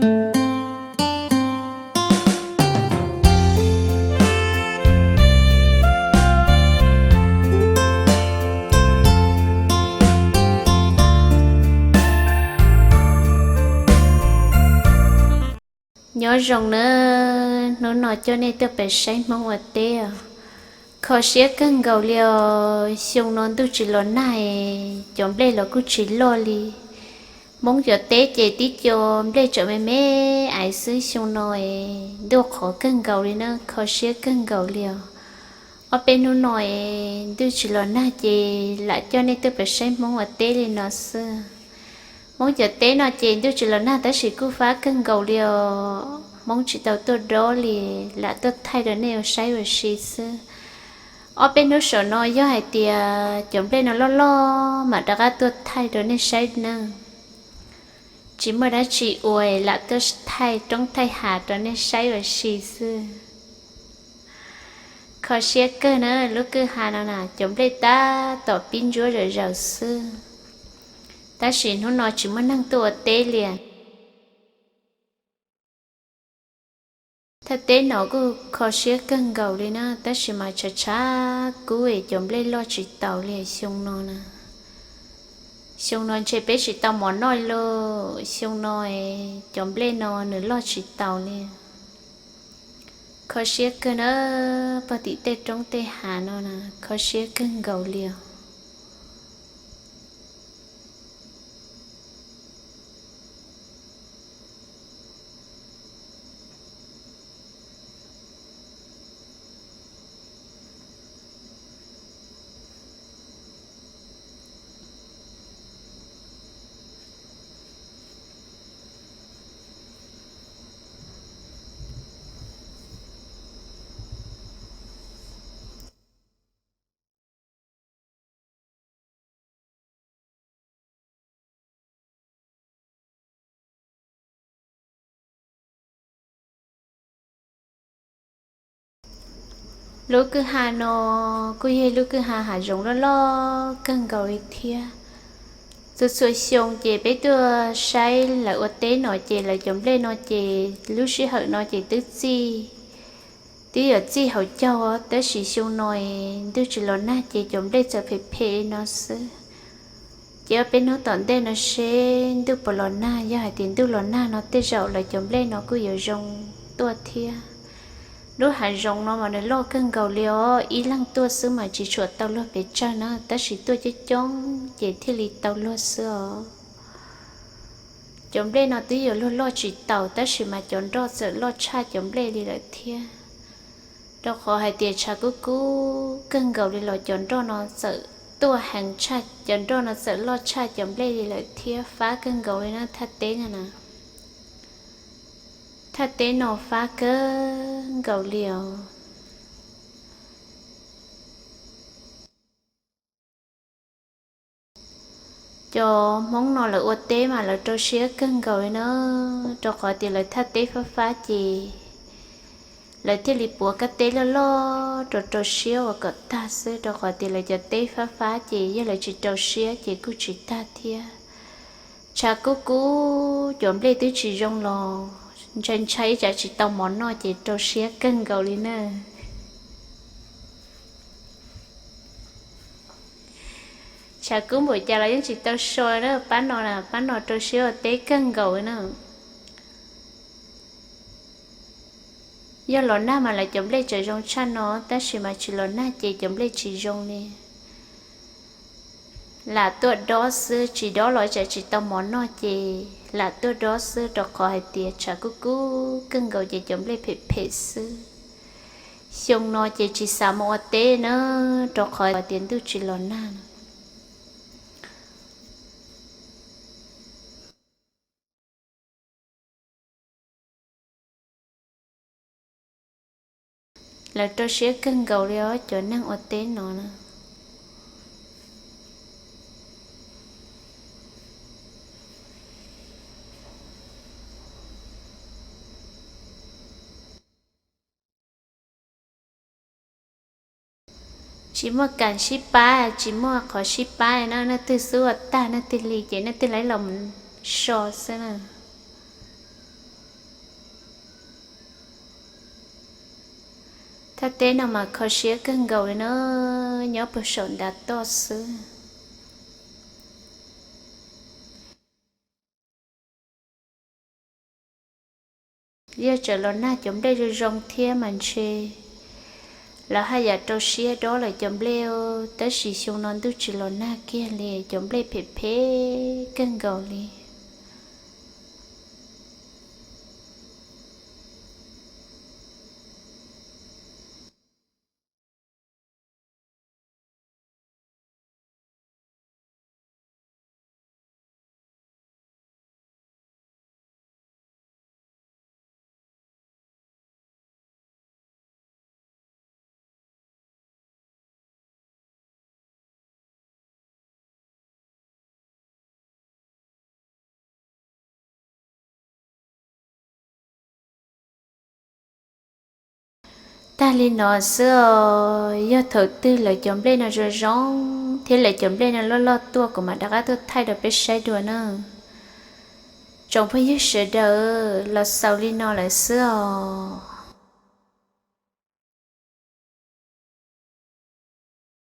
Nyob zoo na, hnub no coj nej tuaj pem saib Hmoob ua teb os. Kho siab kawg nkaus li os, xyoo no ntuj tsis los nag, cov nplej los kuj tsis loj li. Hmoob cov teb ces tib co nplej tseem me me aiv xwb, xyoo no ntuj qhov kawg nkaus li na, kho siab kawg nkaus li os. Ob peb hnub no ntuj tsis los nag ces lam coj nej tuaj pem saib Hmoob ua teb li no xwb. Hmoob cov teb no ces ntuj tsis los nag tab sis kuj fab kawg nkaus li os. Hmoob tsis tau tuaj dob li, lam tuaj thaij rau nej ua saib ua si xwb. Ob peb hnub saum no yog hais tias cov nplej no loj loj mam rov qab tuaj thaij rau nej saib na. Tsis muaj dab tsi ua, lam tuaj thaij roob thaij hav rau nej saib ua si xwb. Kho siab kawg na, lub kwj ha no na cov nplej tab tom pib ntsuab zom zaws xwb, tab sis hnub no tsis muaj neeg tuaj ua teb li. Thaj teb no kuj kho siab kawg nkaus li na, tab sis mas tshav tshav kub es cov nplej loj tsis taus li xyoo no na. Xyoo no ntshe peb tsis tau mov noj li lauj, xyoo no cov nplej no nws loj tsis taus li. Kho siab kawg na, pog tim tej roob tej hav no na kho siab kawg nkaus li os. Lub kwj ha no kuj yog lub kwj ha hav zoov loj loj kawg nkaus li thiab. Txhua txhua xyoo ces peb tuaj saib lawv ua teb no ces lawv cov nplej no ces lub sij hawm no ces twb txij, twb yuav txij hauv caug, tab sis xyoo no ntuj tsis los nag ces cov nplej txawm phem phem li no xwb. Ces ob peb hnub tom ntej no seb ntuj puas los nag, yog hais tias ntuj los nag no tej zaum lawv cov nplej no kuj yuav zoo tuaj thiab. Lub hav zoov no mas nws loj kawg nkaus li os, ib leeg tuaj xwb mas tsis tshua tau luag pes tsawg na, tab sis tuaj coob coob ces thiaj li tau luag xwb os. Cov nplej no twb yuav luag loj tsis taus tab sis mas cov nroj txawm loj tshaj cov nplej li lawm thiab. Rau qhov hais tias tshav kub kub kawg nkaus li los cov nroj no txawm tuaj heev tshaj, cov nroj no txawm loj tshaj cov nplej li lawm thiab, fab kawg nkaus li na thaj teb no na. Thaj teb no fab kawg nkaus li os. Cov Hmoob no lawv ua teb mas lawv rau siab kawg nkaus li na, rau qhov tias lawv thaj teb fab fab ces lawv thiaj li puav kab teb loj loj rau rau siab ua kom tag xwb, rau qhov tias lawv cov teb fab fab ces yog lawv tsis rau siab ces kuj tsis tag thiab. Tshav kub kub cov nplej twb tsis zoo los ntshai ntshai ib tsam tsis tau mov noj ces rau siab kawg nkaus li na. Tshav kub npaum cas los yeej tsis tau so na, pab no na, pab no rau siab ua teb kawg nkaus na. Yog los nag mas lawv cov nplej tseem zoo tshaj no, tab sis mas tsis los nag ces cov nplej tsis zoo li. Lam tuaj dob xwb, tsis dob los tsam tsis tau mov noj ces lam tuaj dob xwb, rau qhov hais tias tshav kub kub kawg nkaus ces cov nplej phem phem xwb. Xyoo no ces tsis xav mus ua teb na, rau qhov tias ntuj tsis los nag no. Lawv rau siab kawg nkaus li os cov neeg ua teb no na. Tsis muaj kam sib pab, tsis muaj qhov sib pab li na, leej twg xub ua tag leej twg li ces leej twg los so xwb na. Thaj teb no mas kho siab kawg nkaus li na, nyob puag saum ntav toj xwb. Yog tseem los nag cov nplej zoo zoo thiab mas ntshe lawv haj yam rau siab dob lawm cov nplej, tab sis xyoo no ntuj tsis los nag kiag li, cov nplej phem phem kawg nkaus li. Tag li no xwb os, yog thaum twg lawv cov nplej no zoo zoo thiab lawv cov nplej no loj loj tuaj kuv mam rov qab tuaj thaij rau peb saib dua na. Tsoom phooj ywg sawv daws, los xaus li no lawm xwb os.